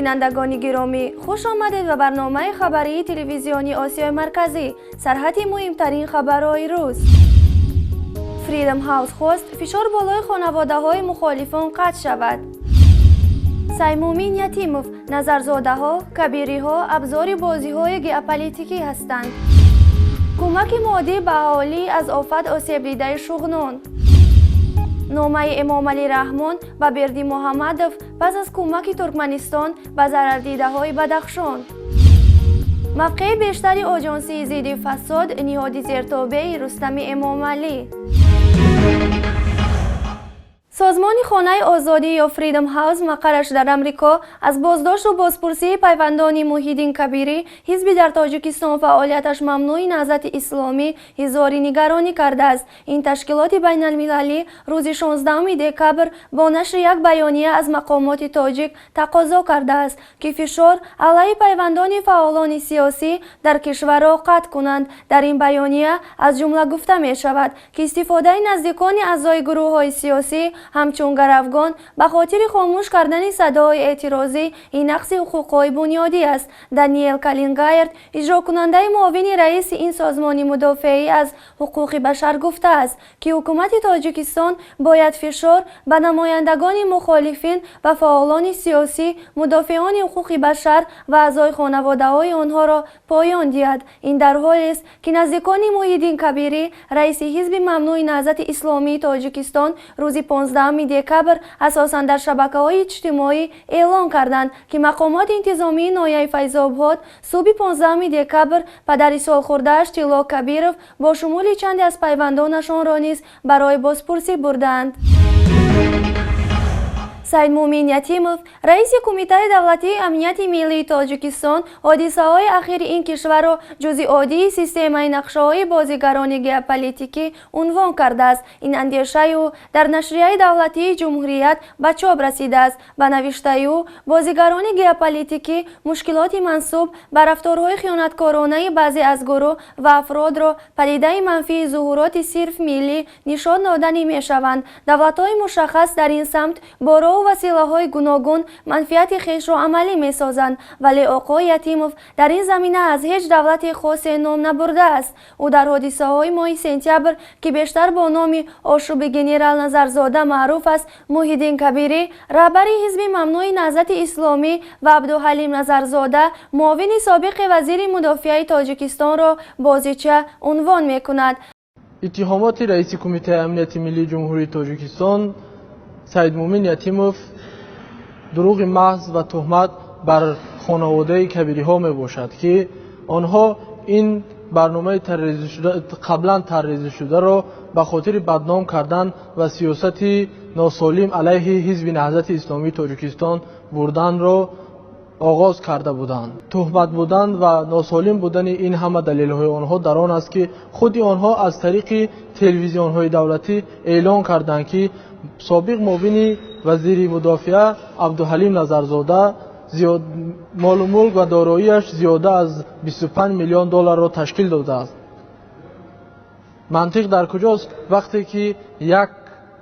Бинандагони гиромӣ, хуш омадед ба барномаи хабарии телевизиони Осиёи Марказӣ. Сархати муҳимтарин хабарҳои рӯз. Freedom House хост фишор болои хонаводаҳои мухолифон қатъ шавад. Саймумин Ятимов: Назарзодаҳо, Кабириҳо абзори бозиҳои геополитикӣ ҳастанд. Кӯмаки моддӣ ба аҳолӣ аз офат осебдидаи Шуғнон. Номаи Эмомалӣ Раҳмон ба Бердимуҳаммадов пас аз кӯмаки Туркманистон ба зарардидаҳои Бадахшон. Мавқеи бештари Оҷонсии зидди фасод, ниҳоди зертобеи Рустами Эмомалӣ. Созмони Хонаи озодӣ ё Freedom House, мақарраш дар Амрико, аз боздошту бозпурсии пайвандони Муҳиддин Кабирӣ, ҳизби дар Тоҷикистон фаъолияташ мамнӯи Наҳзати Исломӣ, изҳори нигаронӣ кардааст. Ин ташкилоти байналмилалӣ рӯзи 16 декабр бо нашри як баёния аз мақомоти тоҷик тақозо кардааст, ки фишор алайҳи пайвандони фаъолони сиёсӣ дар кишварро қатъ кунанд. Дар ин баёния аз ҷумла гуфта мешавад, ки истифодаи наздикони аъзои гурӯҳҳои сиёсӣ ҳамчун гаравгон ба хотири хомӯш кардани садоҳои эътирозӣ ин нақси ҳуқуқҳои бунёдӣ аст. Даниэл Калингайрд, иҷрокунандаи муовини раиси ин созмони мудофиаӣ аз ҳуқуқи башар, гуфтааст, ки ҳукумати Тоҷикистон бояд фишор ба намояндагони мухолифин ва фаъолони сиёсӣ, мудофиони ҳуқуқи башар ва аъзои хонаводаҳои онҳоро поён диҳад. Ин дар ҳолест, ки наздикони Муҳиддин Кабирӣ, раиси ҳизби мамнӯи Наҳзати Исломии Тоҷикистон, рӯзи 15 декабр асосан дар шабакаҳои иҷтимоӣ эълон карданд, ки мақомоти интизомии ноҳияи Файзобод субҳи 15 декабр падари солхӯрдааш Тилло Кабиров бо шумули чанде аз пайвандонашонро низ барои бозпурсӣ бурданд. Саидмумин Ятимов, раиси Кумитаи давлатии амнияти миллии Тоҷикистон, ҳодисаҳои ахири ин кишварро ҷузъи оддии системаи нақшаҳои бозигарони геополитикӣ унвон кардааст. Ин андешаи ӯ дар нашрияи давлатии Ҷумҳурият ба чоп расидааст. Ба навиштаи ӯ, бозигарони геополитикӣ мушкилоти мансуб ба рафторҳои хиёнаткоронаи баъзе аз гурӯҳ ва афродро падидаи манфии зуҳуроти сирф миллӣ нишон доданӣ мешаванд. Давлатҳои мушаххас дар ин самт бо роҳу василаҳои гуногун манфиати хешро амалӣ месозанд. Вале оқои Ятимов дар ин замина аз ҳеҷ давлати хосе ном набурдааст. Ӯ дар ҳодисаҳои моҳи сентябр, ки бештар бо номи ошӯби генерал Назарзода маъруф аст, Муҳиддин Кабирӣ, раҳбари ҳизби мамнӯи Наҳзати Исломӣ, ва Абдуҳалим Назарзода, муовини собиқи вазири мудофиаи Тоҷикистонро бозича унвон мекунад. Иттиҳомоти раиси Кумитаи амнияти миллии Ҷумҳурии Тоҷикистон Саидмумин Ятимов дурӯғи маҳз ва туҳмат бар хонаводаи кабириҳо мебошад, ки онҳо ин барномаи қаблан тарҳрезишударо ба хотири бадном кардан ва сиёсати носолим алайҳи ҳизби Наҳзати Исломии Тоҷикистон бурданро оғоз карда буданд. Туҳмат будан ва носолим будани ин ҳама далелҳои онҳо дар он аст, ки худи онҳо аз тариқи телевизионҳои давлатӣ эълон карданд, ки собиқ муовини вазири мудофиа Абдуҳалим Назарзода молу мулк ва дороияш зиёда аз 25 миллион долларро ташкил додааст. Мантиқ дар куҷост, вақте ки як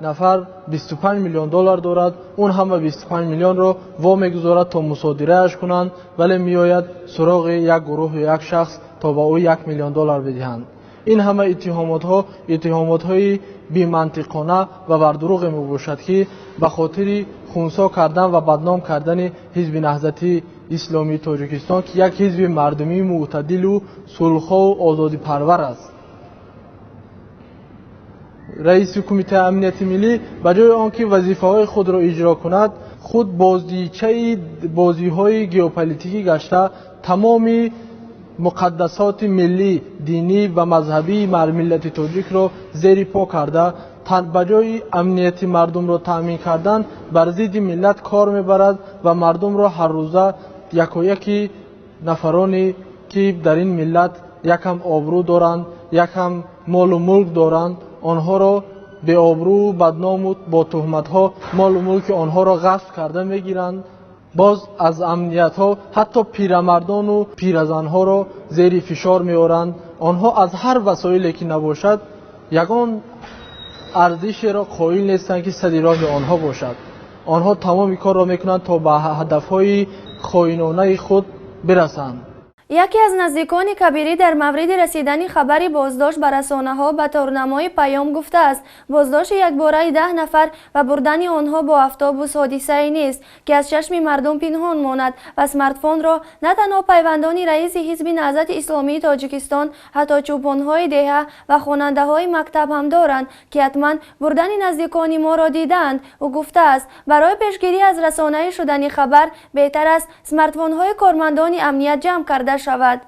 нафар 25 миллион доллар дорад, он ҳама 25 миллионро во мегузорад, то мусодирааш кунанд, вале меояд суроғи як гурӯҳу як шахс, то ба ӯ 1 миллион доллар бидиҳанд? Ин ҳама иттиҳомотҳо иттиҳомотҳои бемантиқона ва бардурӯғе мебошад, ки ба хотири хунсо кардан ва бадном кардани ҳизби Наҳзати Исломии Тоҷикистон, ки як ҳизби мардумии мӯътадилу сулҳхоҳу озодипарвар аст. Раиси Кумитаи амнияти миллӣ ба ҷои он ки вазифаҳои худро иҷро кунад, худ бозичаи бозиҳои геополитикӣ гашта, тамоми муқаддасоти миллӣ, динӣ ва мазҳабии миллати тоҷикро зери по карда, ба ҷои амнияти мардумро таъмин кардан, бар зидди миллат кор мебарад ва мардумро ҳаррӯза якояки нафароне, ки дар ин миллат якам обрӯ доранд, якам молу мулк доранд, онҳоро беобрӯ, бадному бо туҳматҳо молу мулки онҳоро ғасб карда мегиранд. Боз аз амниятҳо ҳатто пирамардону пиразанҳоро зери фишор меоранд. Онҳо аз ҳар васоиле ки набошад, ягон арзишеро қоил нестанд, ки сади роҳи онҳо бошад. Онҳо тамоми корро мекунанд, то ба ҳадафҳои Хоинонаи худ бирасанд. Яке аз наздикони Кабирӣ дар мавриди расидани хабари боздошт ба расонаҳо ба торнамои паём гуфтааст: боздошти якбораи 10 нафар ва бурдани онҳо бо автобус ҳодисае нест, ки аз чашми мардум пинҳон монад ва смартфонро на танҳо пайвандони раиси Ҳизби Наҳзати Исломии Тоҷикистон, ҳатто чӯпонҳои деҳа ва хонандаҳои мактаб ҳам доранд, ки ҳатман бурдани наздикони моро дидаанд. Ӯ гуфтааст, барои пешгирӣ аз расонаӣ шудани хабар беҳтар аст смартфонҳои кормандони амният ҷамъ карда шавад.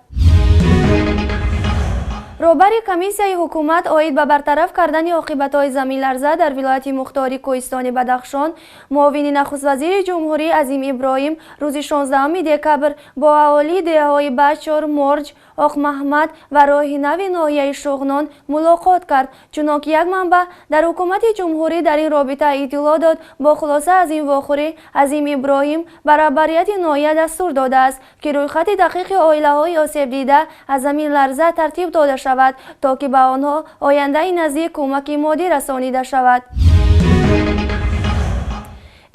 Роҳбари комиссияи ҳукумат оид ба бартараф кардани оқибатҳои заминларза дар вилояти мухтори Кӯҳистони Бадахшон, муовини нахуствазири ҷумҳурӣ Азим Иброҳим рӯзи 16 декабр бо аҳолии деҳаҳои Бачор, Морҷ, Оқмаҳмад ва Роҳи Нави ноҳияи Шуғнон мулоқот кард. Чунон ки як манбаъ дар ҳукумати ҷумҳурӣ дар ин робита иттилоъ дод, бо хулоса аз ин вохӯрӣ Азим Иброҳим ба раҳбарияти ноҳия дастур додааст, ки рӯйхати дақиқи оилаҳои осебдида аз заминларза тартиб дода шавад, то ки ба онҳо ояндаи наздик кӯмаки моддӣ расонида шавад.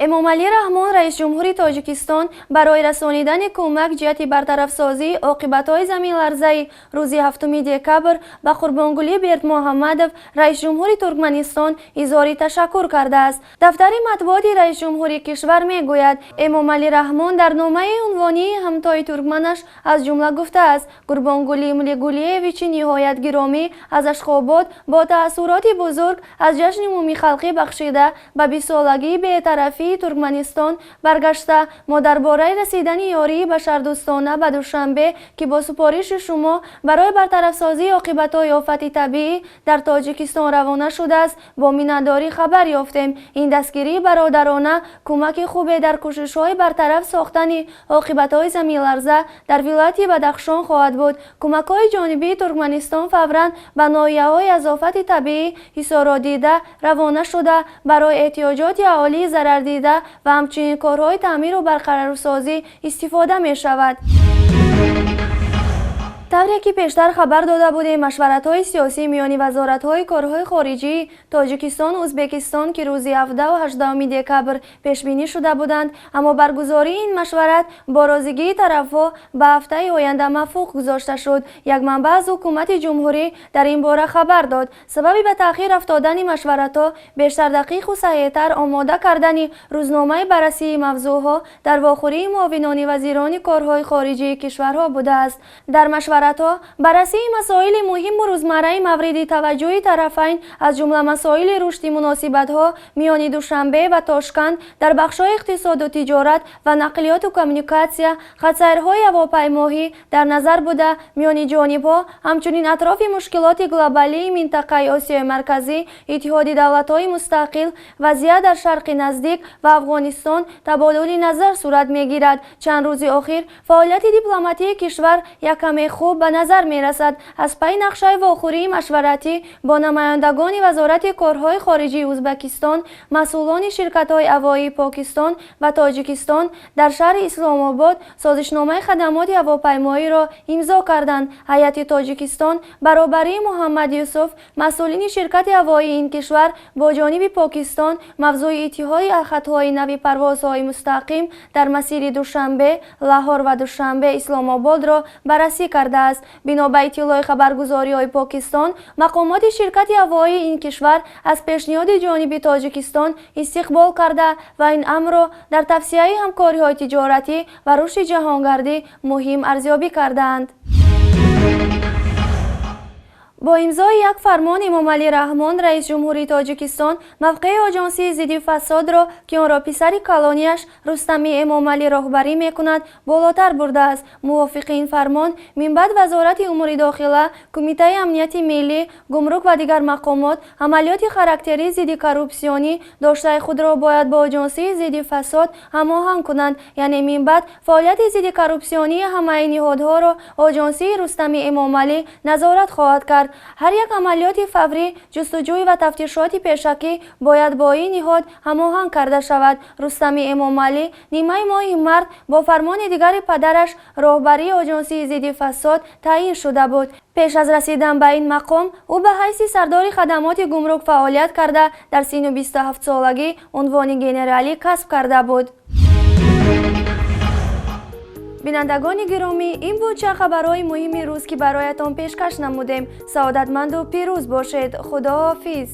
Эмомалӣ Раҳмон, раисҷумҳури Тоҷикистон, барои расонидани кӯмак ҷиҳати бартарафсозии оқибатҳои заминларзаи рӯзи 7 декабр ба Қурбонгулӣ Бердмуҳаммадов, раисҷумҳури Туркманистон, изҳори ташаккур кардааст. Дафтари матбуоти раисҷумҳури кишвар мегӯяд, Эмомалӣ Раҳмон дар номаи унвонии ҳамтои туркманаш аз ҷумла гуфтааст: Гурбонгулӣ Мулигулиевичи ниҳоят гиромӣ, аз Ашхобод бо таассуроти бузург аз ҷашни умумихалқӣ бахшида ба бистсолагии бетарафии Туркманистон баргашта, мо дар бораи расидани ёрии башардӯстона ба Душанбе, ки бо супориши шумо барои бартарафсозии оқибатҳои офати табиӣ дар Тоҷикистон равона шудааст, бо миннатдорӣ хабар ёфтем. Ин дастгирии бародарона кӯмаки хубе дар кӯшишҳои бартараф сохтани оқибатҳои заминларза дар вилояти Бадахшон хоҳад буд. Кӯмакҳои ҷонибии Туркманистон фавран ба ноҳияҳои аз офати табиӣ ҳисоротдида равона шуда, барои эҳтиёҷоти аҳолии зарардида ва ҳамчунин корҳои таъмиру барқарорсозӣ истифода мешавад. Тавре ки пештар хабар дода будем, машваратҳои сиёсӣ миёни вазоратҳои корҳои хориҷии Тоҷикистону Ӯзбекистон, ки рӯзи 17-18 декабр пешбинӣ шуда буданд, аммо баргузории ин машварат бо розигии тарафҳо ба ҳафтаи оянда мафуқ гузошта шуд. Як манбаъ аз ҳукумати ҷумҳурӣ дар ин бора хабар дод. Сабаби ба таъхир афтодани машваратҳо бештар дақиқу саҳеҳтар омода кардани рӯзномаи баррасии мавзӯъҳо дар вохӯрии муовинони вазирони корҳои хориҷии кишварҳо будааст. Дар машваратҳо баррасии масоили муҳиму рӯзмарраи мавриди таваҷҷӯҳи тарафайн, аз ҷумла масоили рушди муносибатҳо миёни Душанбе ва Тошканд дар бахшҳои иқтисоду тиҷорат ва нақлиёту коммуникатсия, хатсайрҳои ҳавопаймоӣ дар назар буда, миёни ҷонибҳо ҳамчунин атрофи мушкилоти глобалии минтақаи Осиёи Марказӣ, Иттиҳоди Давлатҳои Мустақил, вазъият дар Шарқи Наздик ва Афғонистон табодули назар сурат мегирад. Чанд рӯзи охир фаъолияти дипломатии кишвар яккаме хуб ба назар мерасад. Аз пайи нақшаи вохӯрии машваратӣ бо намояндагони Вазорати корҳои хориҷии Ӯзбекистон, масъулони ширкатҳои ҳавоии Покистон ва Тоҷикистон дар шаҳри Исломобод созишномаи хадамоти ҳавопаймоиро имзо карданд. Ҳайати Тоҷикистон баробарии Муҳаммад Юсуф, масъулини ширкати ҳавоии ин кишвар, бо ҷониби Покистон мавзӯи иттиҳоди хатҳои нави парвозҳои мустақим дар масири Душанбе Лаҳор ва Душанбе Исломободро баррасӣ кардааст. Бино ба иттилои хабаргузориҳои Покистон, мақомоти ширкати ҳавоии ин кишвар аз пешниҳоди ҷониби Тоҷикистон истиқбол карда ва ин амрро дар тавсеаи ҳамкориҳои тиҷоратӣ ва рушди ҷаҳонгардӣ муҳим арзёбӣ кардаанд. Бо имзои як фармон Эмомалӣ Раҳмон, раисҷумҳури Тоҷикистон, мавқеи Оҷонсии зидди фасодро, ки онро писари калонияш Рустами Эмомалӣ роҳбарӣ мекунад, болотар бурдааст. Мувофиқи ин фармон, минбаъд Вазорати умури дохила, Кумитаи амнияти миллӣ, гумрук ва дигар мақомот амалиёти характерии зидди коррупсионӣ доштаи худро бояд бо Оҷонсии зидди фасод ҳамоҳанг кунанд. Яъне минбаъд фаъолияти зидди коррупсионии ҳамаи ниҳодҳоро Оҷонсии Рустами Эмомалӣ назорат хоҳад кард. Ҳар як амалиёти фаврӣ, ҷустуҷӯй ва тафтишоти пешакӣ бояд бо ин ниҳод ҳамоҳанг карда шавад. Рустами Эмомалӣ нимаи моҳи март бо фармони дигари падараш роҳбарии Оҷонсии зидди фасод таъин шуда буд. Пеш аз расидан ба ин мақом ӯ ба ҳайси сардори хадамоти гумрук фаъолият карда, дар синни 27-солагӣ унвони генералӣ касб карда буд. Бинандагони гиромӣ, ин буд чанд хабарҳои муҳими рӯз, ки бароятон пешкаш намудем. Саодатманду пирӯз бошед. Худоҳофиз.